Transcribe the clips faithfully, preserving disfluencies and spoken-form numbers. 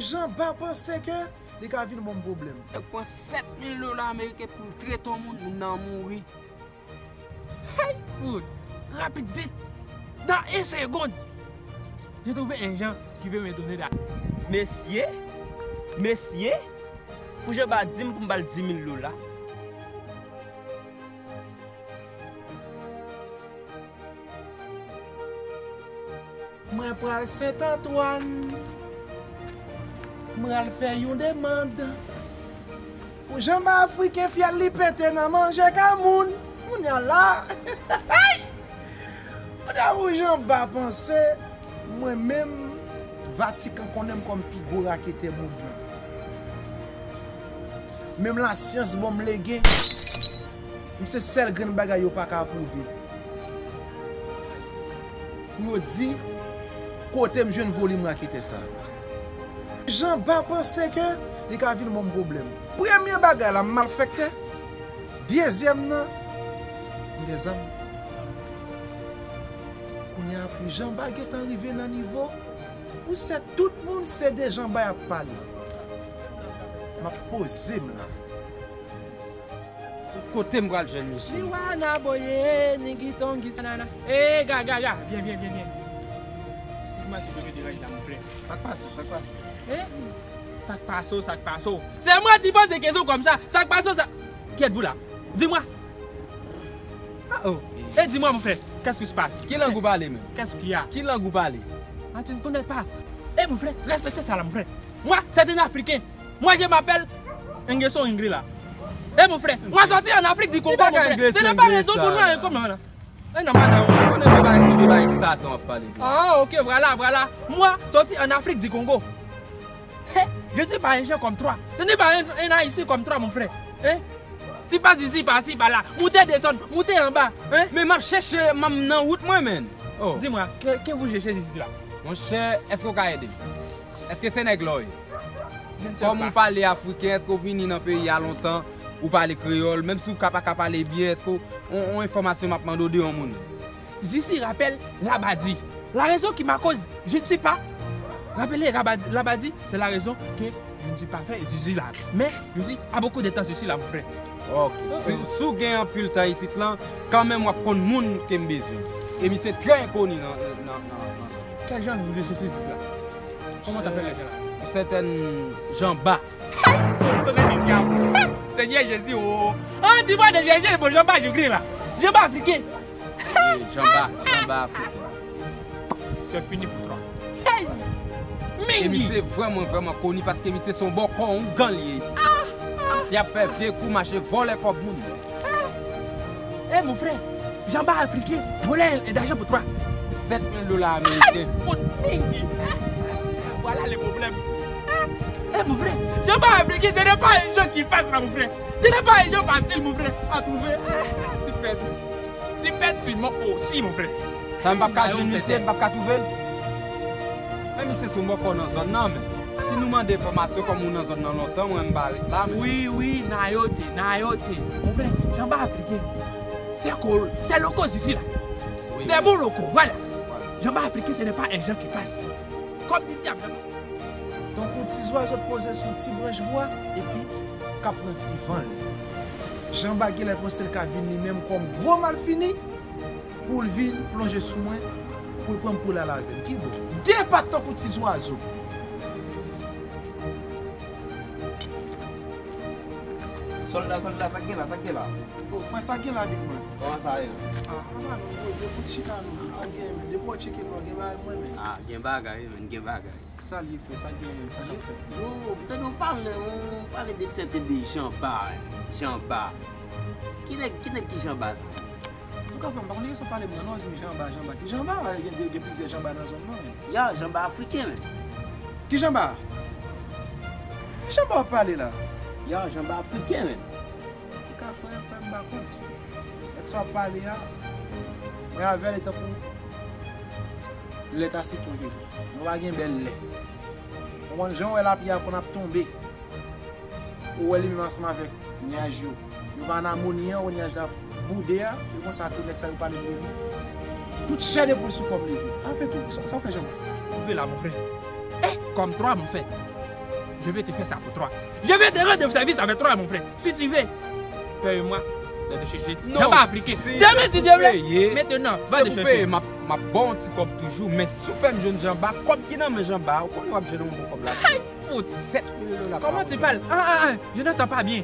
Janba panse ke li ka vin ban m pwoblèm. Yo pran sèt mil dola ameriken pou l trete yon moun, moun nan mouri. Hey, fout! Rapid vit! Dans une seconde! J'ai trouvé un gens qui veut me donner la. Mesye, mesye, pou Janba di m pou m ba l dis mil dola. Mwen pral Sent Antwàn. Mwen al fè yon demann. Pou Janba Afriken fyèl li pete nan manje ka moun. Kounye a la. Kounye a pou Janba panse, mwen menm, Vatikan konnen m kòm pi gwo raketè mond lan. Menm lasyans ban m legen. M se sèl grenn bagay yo pa ka pwouve. Pou yo di, kote m jwenn volim raketè sa. Janba panse ke li ka vin ban m pwoblèm. Premye bagay la, m malfektè. Dezyèm nan, m gen zam. Kounye a pou Janba gentan rive nan nivo pou se tout moun se de Janba y ap pale. M ap poze m la. Kote m pral jwenn misye? Liwana boye, nigi tongi sanana. Eh, ga, ga, ga. Byen, byen, byen, byen. Excuse-moi si je te dérange là, mon frère. Sa k pase w? Sa k pase w? Eh? Sa k pase w? Sa k pase w? C'est moi qui pose des questions comme ça. Sa k pase w? Sa... Qui êtes-vous là? Dis-moi. Ah, oh. Eh, dis-moi, mon frère. Qu'est-ce qui se passe? Ki lang ou pale, menm? Qu'est-ce qu'il y a? Ki lang ou pale? Ah, tu ne connais pas. Eh, mon frère, respecte ça là, mon frère. Moi, c'est un Africain. Moi, je m'appelle Engeso Ingri la. Eh, mon frère, moi, sorti en Afrique du Congo, mon frère. Ce n'est pas raison pour nous, hein, comme là. Eh, non, madame. Ou konnen se bagay, se bagay Satan w ap pale de. Ah, ok, voilà, voilà. Moi, sorti en Afrique du Congo. Hein? Je suis pas un gens comme toi. Ce n'est pas un, un Haïtien comme toi, mon frère. Hein? Tu passes ici, par-ci, par-là. Monter, descendre, monter en bas. Hein? Men m ap chèche, m ap nan wout mwen, men. Oh. Dis-moi, que, que vous cherchez ici là? Monchè, èske w ka ede m? Èske se nèg la w ye? Je ne sais pas. Kòm ou pale afriken, èske w vini nan peyi a lontan, ou pale kreyòl, menm si w ka pa ka pale byen, èske w, on, on enfòmasyon m ap mande w de yon moun? Zizi rapèl Labadi. La raison qui m'a cause, je ne sais pas. Rapele Rabadi, Labadi, c'est la raison que je ne suis pas fait Zizi la. Mais je suis à beaucoup de temps Zizi la, mon frère. Ok. Si, si w gen anpil tan isit lan, kanmenm w ap konn moun ke m bezwen. E misye trè enkoni nan, nan, nan, nan. Quel genre de Zizi la? Comment t'appelles les gens là? Sètèn Janba. Tonè di dyab. Senyè Jezi, oh. An ti mwa de Jezi, bon, Janba, Jezi la. Janba afriken. Wi, Janba, Janba afriken. Se fini pou twa. Hey! E Mingi! Misye vrèman, vrèman koni paske misye se yon bòkò, yon gang li ye isi. Ah! Ah! Misye ap fè vye kou, mache vòlè kòb moun. Eh, mon frère, Janba afriken, vòlè lajan pou twa. Sèt mil dola ameriken. Hey! Kot Mingi! Voilà le problème. Eh, mon frère, Janba afriken, ce n'est pas un jeu qui passe là, mon frère. Ce n'est pas un jeu facile, mon frère, à trouver. Ah, tu perds. Ti pèdi m osi, mon frè. Sa m p ap ka jwenn misye, m p ap ka twouve l. Men misye se yon bòkò nan zòn nan, men si nou mande enfòmasyon, kòm ou nan zòn nan lontan, mwen m pa ret la, men. Wi, wi, Nayote, Nayote. Mon frè, Janba afriken. Se ko, se loko Zizi la. Wi. Se bon loko, vwala. Vwala. Janba afriken, ce n'est pas un jeu qui passe. Kòm di dyab, Janba. Tankou ti zwazo k poze sou ti branch bwa, epi k ap pran ti van l. Janba genlè panse l ka vin li menm kòm gwo malfini pou l vin plonje sou mwen, pou l pran m pou l al avè m. Ki bon? De pat tankou ti zwazo. Sòlda, sòlda, sa k gen la, sa k gen la? O, frè, sa k gen la, big man? Kòman sa ye? Ah, apa nou poze fout chika nou, sa k gen, men? Depi w tcheke nou, gen bagay mwen, men. Ah, gen bagay, men, gen bagay. Sa l ye, frè? Sa k gen, sa k ap fèt? Yo, m tande w pale, w pale de sèten de Janba, Janba. Ki nèg, ki nèg ki Janba sa? Antouka, frè, m pa konn kiyès w ap pale m nan, non, di m Janba, Janba. Ki Janba? Gen, gen, gen plizyè Janba nan zòn nan, men. Ya, Janba afriken, men. Ki Janba? Ki Janba w ap pale la? Ya, Janba afriken, men. Antouka, frè, frè, m pa konn. Nèg sa w ap pale a, mwen avè l e tankou lèt a sitwon ke li. Nou pa gen bèl lè. Konprann jan w wè lapli a konn ap tonbe. Ou wè li menm ansanm avèk nyaj yo. Yo pa an amoni an, ou wè nyaj la boude a, e konsa tou nèg sa yo pale de li. Tout chè de poul sou kò m leve. Anfen tou, sa, sa w fè Janba? Twouve la, mon frè. Eh, kòm twa, mon frè. Je vais te faire ça pour toi. Je vais te rendre service avec toi, mon frère. Si tu veux, paye-moi de te chercher. Non, Jamba Africain. Demain, si Dieu veut, maintenant, va te chercher. M ap ba w ti kòb toujou, men si w fè m jwenn Jamba, kòb ki nan men Jamba, ou konnen w ap jwenn yon bon kòb la. Hey, fout. Sept mille dola. Comment tu parles? Ah, ah, ah, je n'entends pas bien.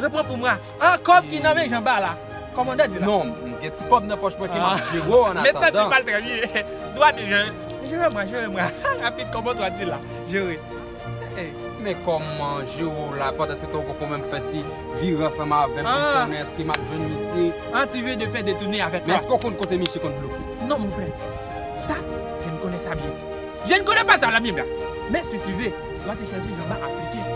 Reprends pour moi. Ah, kòb ki nan men Jamba la. Kòmandan di la. Non, m gen ti kòb nan pòch mwen ke m ap jere w an atandan. Maintenant, tu parles très bien. Droit de jeu. Jere mwen, jere mwen. Rapid, comment toi di la. Jere. Men kòman jere w la, pandan se tan ou poko menm fè ti vire ansanm avè m pou m konnen èske m ap jwenn misye. Ah, tu veux te faire détourner avec moi. Men èske w konn kote misye konn bloke? Non, mon frère. Ça, je ne connais ça bien. Je ne connais pas ça, la mienne là. Mais si tu veux, tu vas te chercher Jamba Africain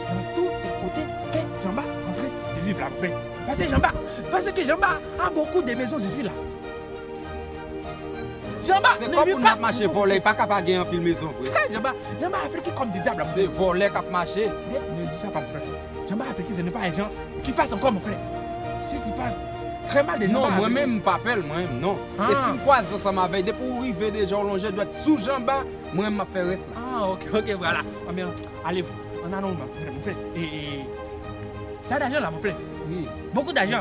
dans tous ces côtés que Jamba est en train de vivre là, mon frère. Parce que Jamba, parce que Jamba a beaucoup de maisons ici là. Jamba, se kòm moun ap mache vòlè, pa ka pa gen anpil mezon vre. Jamba, Jamba Africain comme du diable. Se vòlè k ap mache. Ne dis ça pas, mon frère. Jamba Africain, ce n'est pas un genre qui passe encore, mon frère. Si tu parles très mal de Jamba Africain. Non, mwen menm, m pa pè l, mwen menm, non. E si m kwaze ansanm avè l, depi ou rive deja, ou lonje dwèt sou Jamba, mwen menm, m ap fè rès la. Ah, ok, ok, voilà. Ah, mais allez, on a non, mon frère, mon frère. Et, et, t'as d'argent là, mon frère? Oui. Beaucoup d'argent.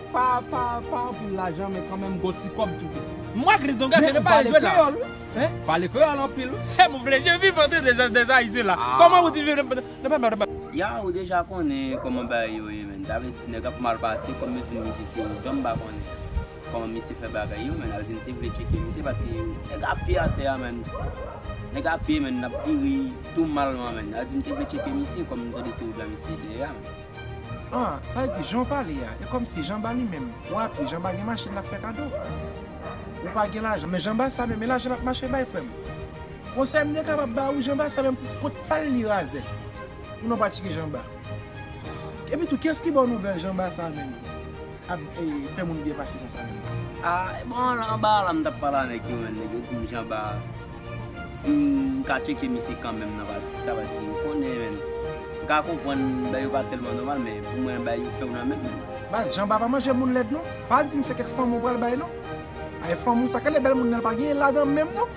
Pa, pa, pa anpil lajan, men kanmenm, gwo ti kòb tou piti. Moi, Gris Donga, ce n'est pas un jeu là. Hein? Pale kreyòl anpil. Hey, mon frère, je vis entre des, des Haïtiens là. Comment vous dites, je ne, ne, ne, ne, ne. Ya, ou deja konnen kòman bagay yo ye, men. Sa vle di, nèg ap mal pase, kòm yo di m misye se Oudon, m pa konnen kòman misye fè bagay yo, men. Sa vle di, m te vle tcheke misye, paske nèg ap pye atè a, men. Nèg ap pye, men, n ap vire tou malman, men. Sa vle di, m te vle tcheke misye, kòm m tande se Oudon misye dèyè a, men. Ah, sa vle di, jan w pale a, e kòmsi Jamba li menm, w ap pye, Jamba gen machin l ap fè kado. Ou pa gen lajan, men Jamba sa menm, e lajan l ap mache bay, frè m. Konsèy m te kapab ba ou, Jamba sa menm, pou kont pa l li razè. Pou nou pa tcheke Jamba. Epi tou, kiyès ki ba w nouvèl Jamba sa menm? Ap, e, fè moun byen pase konsa menm. Ah, bon, anba la, m t ap pale a nèg yo, men, nèg yo di m Jamba. Si m ka tcheke misye kanmenm nan pati sa, paske m konnen, men. M ka konprann, bagay yo pa tèlman nòmal, men pou mwen, bagay yo fè w nan menm, men. Baz, Jamba pa manje moun lèd, non. Pa di m se kèk fanm ou pral bay, non. Ay, fanm ou sa, kale bèl moun nan, l pa genyen ladan menm, non.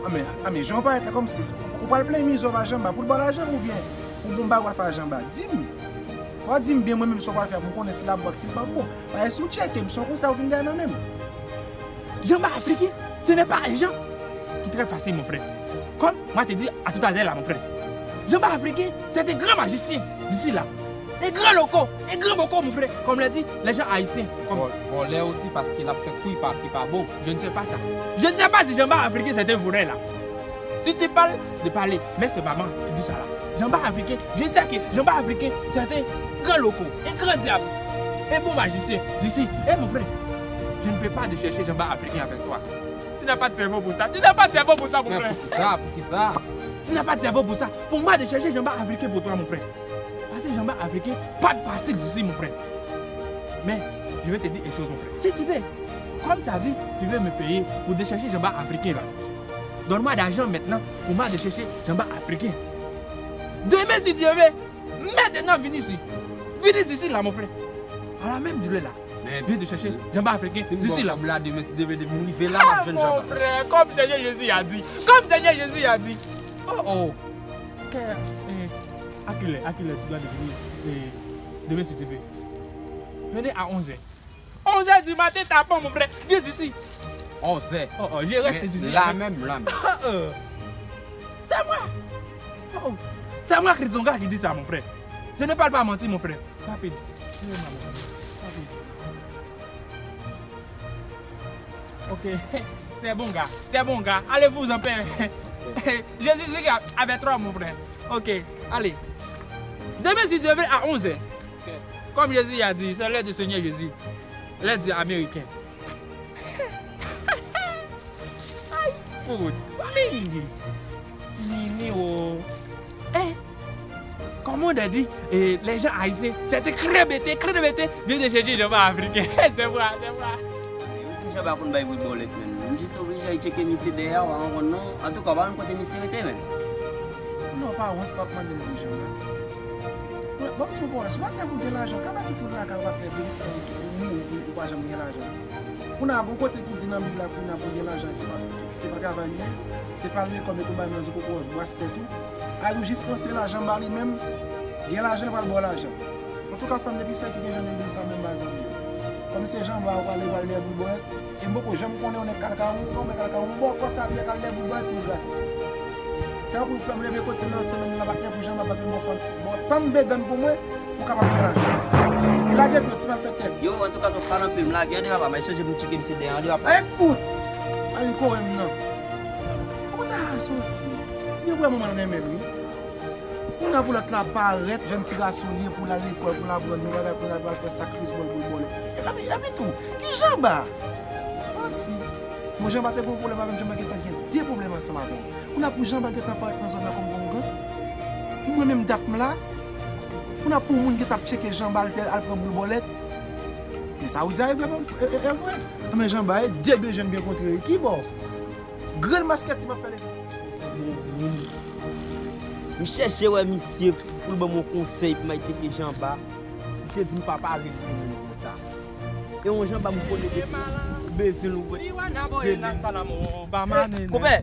Anben, anben, jan w parèt la, kòmsi ou pral plenn mizè w ba Jamba, pou l ba w lajan, oubyen ou gon bagay w pral fè a Jamba. Di m. Fò w di m byen, mwen menm, sa w pral fè a, pou m konnen si l ap bon ak si l pa bon. Paske si w tcheke m, se yon konsèy ou vin dèyè nan men m. Jamba Africain, ce n'est pas un genre qui est très facile, mon frère. Comme moi te dis à tout à l'heure là, mon frère. Jamba Africain, c'est un grand magicien d'ici là. Un grand loco, un grand boko, mon frère. Comme le dit les gens haïtiens. Comme vòlè osi, paske l ap fè kou pa, ki pa bon. Je ne sais pas ça. Je ne sais pas si Jamba Africain, c'est un voleur là. Si tu parles de parler, mais c'est maman qui dit ça là. Jamba Africain, je sais que Jamba Africain, c'est un grand loco, un grand diable, un bon magicien. Ici, eh mon frère, je ne peux pas aller chercher Jamba Africain avec toi. Tu n'as pas de cerveau pour ça. Tu n'as pas de cerveau pour ça, mon frère. Poukisa? Poukisa? Tu n'as pas de cerveau pour ça. Pour moi, de chercher Jamba Africain pour toi, mon frère. Paske Jamba Africain pa fasil ici, mon frère. Mais, je vais te dire une chose, mon frère. Si tu veux, comme tu as dit, tu veux me payer pour déchercher Jamba Africain là. Donne-moi d'argent maintenant pour moi déchercher Jamba Africain. Demain, si Dieu veut, maintenant, vini ici. Vini ici, là, mon frère. À la même de là. Vin de chèche Jamba Africain, si m gen kòb la demen, si Dye vle, depi m rive la, m ap jwenn Jamba. Mon frè, kòm Senyè Jezi a di. Kòm Senyè Jezi a di. Oh, oh. Kè, eh, a kilè, a kilè tu dois devenir, eh, demen, si Dye vle? Venez à onze heures. Onze heures du matin, tapons, mon frère. Viens ici. Onze heures. Oh, oh, je reste ici. La menm, la menm. Oh, oh. C'est moi. Oh, oh. C'est moi, Chris Zonga, qui dit ça, mon frère. Je ne parle pas menti, mon frère. Rapide. Rapide. Ok. C'est bon, gars. C'est bon, gars. Allez-vous en paix. Jésus est avec toi, mon frère. Ok. Allez. Demain, si Dieu veut, à onze heures. Comme Jésus a dit, c'est l'heure du Seigneur Jésus. L'heure du Américain. Ay, fout. Mini. Mini, oh. Eh, comment on a dit, eh, les gens haïtiens, c'était crébété, crébété, vient de chercher Jamba Africain. C'est vrai, c'est vrai. Yo di m Jamba konn bay vre bòlèt, men. M jis oblije al tcheke misye dèyè a, w a konprann non. Antouka, w pa konn kote misye rete, men. Non, pa wont, w ap mande l pou Jamba. Bon, bon, ti bon, si w ap gen pou gen lajan, ka pa tout moun lakay w ap leve jis pou ou mouri, ou pa janm gen lajan. Kounye a, gon kote ki di nan Bib la, kounye a pou gen lajan, se pa, se pa travay li ye, se pa lekòl, met ou bay nan zo koko wòz, bwase tèt ou. Ayou jis panse lajan ba li menm, gen lajan l pral ba w lajan. Antouka, frè m, depi se ki gen jan de gen sa menm ba zanmi yo. Kòm se Janba ou pale pral lè boubòt, e m poko janm konnen yon nèg kal kawon, yon nèg kal kawon, m ba w kò sa li ye kal lè boubòt pou l gratis. Tanpri frè m, leve kote m nan lòt semèn nan, patnè, pou Janba pa vin ba w fann, ba w tann bedann pou mwen, pou w kapab gen lajan. E lage pye w, ti malfektè. Yo, antouka, tonton, pa nan pye m lage, an derapa, m al chanje pou m tcheke misye dèyè, an derapa. Ay fout! Al kore m nan. Ou ta soti. Gen vrèman mal renmen l, wi. Kounye a pou lòt la parèt, jèn ti gason li ye, pou l al lekòl, pou l aprann yon bagay, pou l al fè sakrifis pou l, pou l bòlèt. Epi, epi tou, ki Janba? Manti. Bon, Janba te gen yon pwoblèm avè m, Janba gentan gen de pwoblèm ansanm avè m. Kounye a pou Janba gentan parèt nan zòn nan kòm gwo ougan. Mwen menm dat m la. Kounye a pou moun gentan ap tcheke Janba al tèl, al pran boul bòlèt. Men sa ou di a e vrèman, e, e, e vre. Men Janba e de byen jèn byen kontre. Ki bò? Grenn maskèt ti m ap fè leve. M chèche wè misye pou l ban m yon konsèy pou m al tcheke Janba. Misye di m pa pale pou moun konsa. E yon Janba m konnen depi ou bezwen l ou wè. Konpè!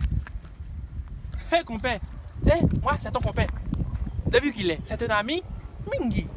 Hey, konpè! Eh, moi, c'est ton compère. Depuis qu'il est, c'est un ami. Mingi.